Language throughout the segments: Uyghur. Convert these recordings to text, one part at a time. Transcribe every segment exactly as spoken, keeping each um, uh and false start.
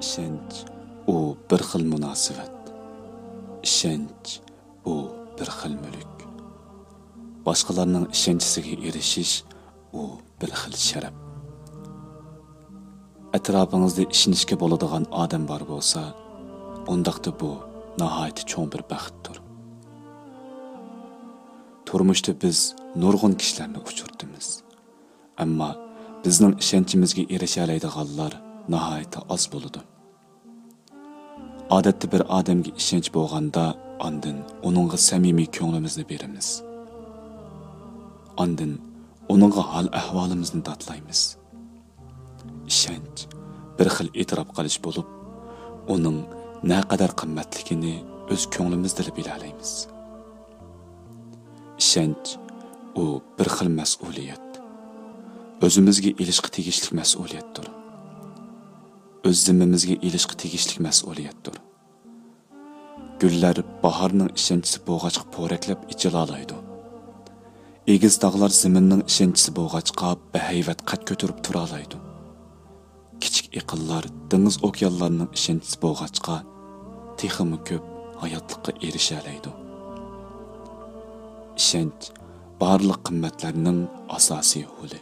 ئىشەنچ، ئۇ بىر خىل مۇناسىۋەت. ئىشەنچ، ئۇ بىر خىل مۈلۈك. باشقىلارنىڭ ئىشەنچىسىگە ئېرىشىش، ئۇ بىر خىل شەرەپ. ئەتراپىڭىزدا ئىشىنىشكە بولىدىغان ئادەم بار بولسا، ئۇنداقتا بۇ ناھايىتى چوڭ بىر بەختتۇر. تۇرمۇشتا بىز نۇرغۇن كىشىلەرنى ئۇچرىتىمىز. ئەمما بىزنىڭ ئىشەنچىمىزگە ئېرىشەلەيدىغانلار ناھايىتى ئاز بولىدۇ. ئادەتتە بىر ئادەمگە ئىشەنچ بولغاندا، ئاندىن ئۇنىڭغا سەمىمىي كۆڭلىمىزنى بېرىمىز. ئاندىن ئۇنىڭغا ھال-ئەھۋالىمىزنى داتلايمىز. ئىشەنچ بىر خىل ئېتىراپ قىلىش بولۇپ، ئۇنىڭ نەقەدەر قىممەتلىكىنى ئۆز كۆڭلىمىزدىلا بىلەلەيمىز. ئىشەنچ، ئۇ بىر خىل مەسئۇلىيەت. ئۆزىمىزگە ئېلىشقا تېگىشلىك مەسئۇلىيەتتۇر. ئۆز زىممىمىزگە ئېلىشقا تېگىشلىك مەسئۇلىيەتتۇر. گۈللەر باھارنىڭ ئىشەنچىسى بولغاچقا پورەكلەپ ئېچىلالايدۇ. ئېگىز تاغلار زېمىننىڭ ئىشەنچىسى بولغاچقا بەھەيۋەت قەد كۆتۈرۈپ تۇرالايدۇ. كىچىك ئېقىنلار دېڭىز ئوكيانلارنىڭ ئىشەنچىسى بولغاچقا، تېخىمۇ كۆپ ھاياتلىققا ئېرىشەلەيدۇ. ئىشەنچ بارلىق قىممەتلەرنىڭ ئاساسىي ھولى.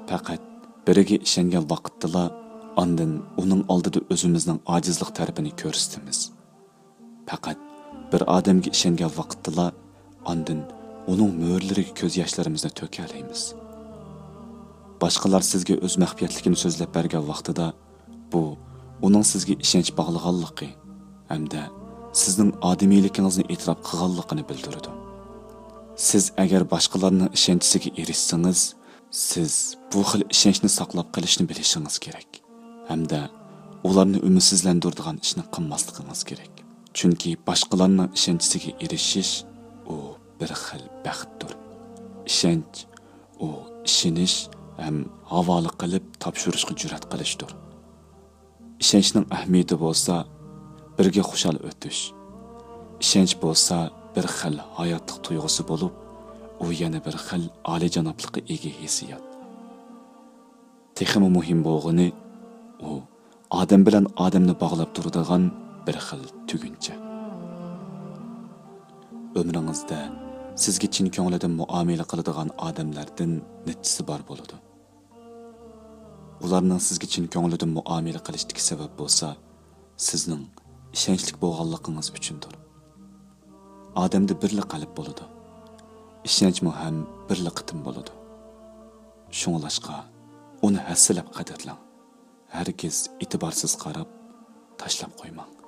پەقەت بىرىگە ئىشەنگەن ۋاقىتتىلا ئاندىن ئۇنىڭ ئالدىدا ئۆزىمىزنىڭ ئاجىزلىق تەرىپىنى كۆرسىتىمىز. پەقەت بىر ئادەمگە ئىشەنگەن ۋاقىتتىلا ئاندىن ئۇنىڭ مۈرىلىرىگە كۆز ياشلىرىمىزنى تۆكەلەيمىز. باشقىلار سىزگە ئۆز مەخپىيەتلىكىنى سۆزلەپ بەرگەن ۋاقتىدا، بۇ ئۇنىڭ سىزگە ئىشەنچ باغلىغانلىقى ھەمدە سىزنىڭ ئادىمىيلىكىڭىزنى ئېتىراپ قىلغانلىقىنى بىلدۈرىدۇ. سىز ئەگەر باشقىلارنىڭ ئىشەنچىسىگە ئېرىشسىڭىز، سىز بۇ خىل ئىشەنچنى ساقلاپ قېلىشنى بىلىشىڭىز كېرەك. ھەمدە ئۇلارنى ئۈمىدسىزلەندۈرىدىغان ئىشنى قىلماسلىقىڭىز كېرەك. چۈنكى باشقىلارنىڭ ئىشەنچىسىگە ئېرىشىش، ئۇ بىر خىل بەختتۇر. ئىشەنچ، ئۇ ئىشىنىش ھەم ھاۋالە قىلىپ تاپشۇرۇشقا جۈرئەت قىلىشتۇر. ئىشەنچنىڭ ئەھمىيىتى بولسا، بىرگە خۇشال ئۆتۈش. ئىشەنچ بولسا بىر خىل ھاياتلىق تۇيغۇسى بولۇپ، ئۇ يەنە بىر خىل ئالىيجانابلىققا ئىگە ھېسسىيات. تېخىمۇ مۇھىم بولغىنى، ئۇ ئادەم بىلەن ئادەمنى باغلاپ تۇرىدىغان بىر خىل تۈگۈنچە. ئۆمرىڭىزدە سىزگە چىن كۆڭلىدىن مۇئامىلە قىلىدىغان ئادەملەردىن نەچچىسى بار بولىدۇ. ئۇلارنىڭ سىزگە چىن كۆڭلىدىن مۇئامىلە قىلىشتىكى سەۋەب بولسا، سىزنىڭ ئىشەنچلىك بولغانلىقىڭىز ئۈچۈندۇر. ئادەمدە بىرلا قەلب بولىدۇ. ئىشەنچمۇ ھەم بىرلا قېتىم بولىدۇ. شۇڭلاشقا، ئۇنى ھەسسىلەپ قەدىرلەڭ. ھەرگىز ئېتىبارسىز قاراپ، تاشلاپ قويماڭ.